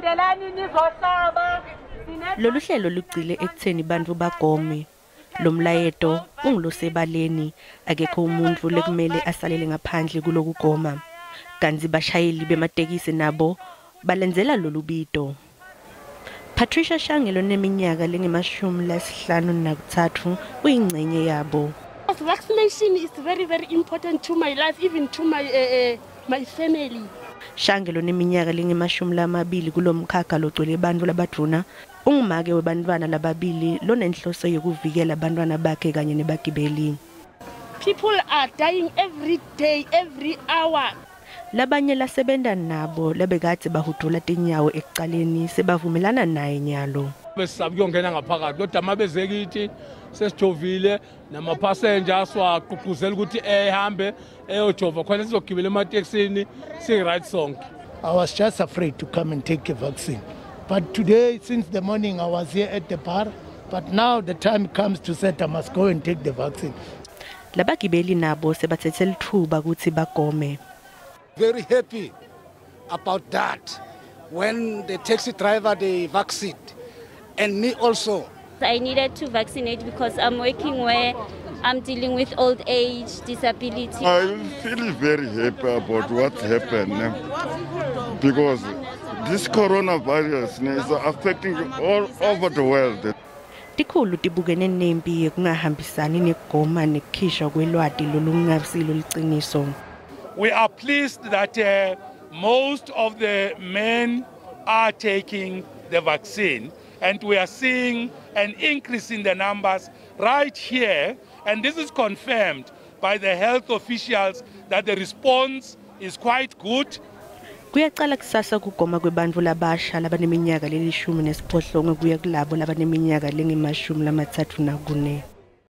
Sondelani nizohlaba. Lolu hlelo lugcile ekutheni bantfu bagome. Lo mlayeto ungulosebaleni, akekho umuntfu lekumele asalele ngaphandle kulokugoma. Kantsi bashayeli bematekisi nabo balandzela lolu bito. Patricia Shange loneminyaka lengama-53 uyingcenye yabo. Vaccination is very, very important to my life, even to my family. Shange loneminyaka lengama-20 kulomkhakha logcwele bantfu labadvuna ungumake webantfwana lababili lonenhloso yekuvikela bantfwana bakhe kanye nebagibeli. People are dying every day, every hour. Labanye lasebenta nabo labekadze bahudula tinyawo ekucaleni sebavumelana naye nyalo. Besisaba kuyongena ngaphakathi, kodwa uma beze kithi sesijovile namaphasenja siwagqugquzela ukuthi ehambe eyojova khona sizogibela ematekisini si-right sonke. I was just afraid to come and take a vaccine. But today, since the morning, I was here at the bar. But now the time comes to say I must go and take the vaccine. Labagibeli nabo sebathethe litfuba kutsi bagome. Very happy about that. When the taxi driver, they vaccine, and me also. I needed to vaccinate because I'm working where I'm dealing with old age, disability. I feel very happy about what happened because this coronavirus is affecting all over the world. Tikhulu tibukene nempi yekungahambisani nekugoma nekukhishwa kwelwati lolungasilo liciniso. We are pleased that most of the men are taking the vaccine, and we are seeing an increase in the numbers right here, and this is confirmed by the health officials that the response is quite good. Kuyacala kusasa kugoma kwebantfu labasha labaneminyaka lelishumi nesiphohlongo kuya kulabo labaneminyaka lengema-34.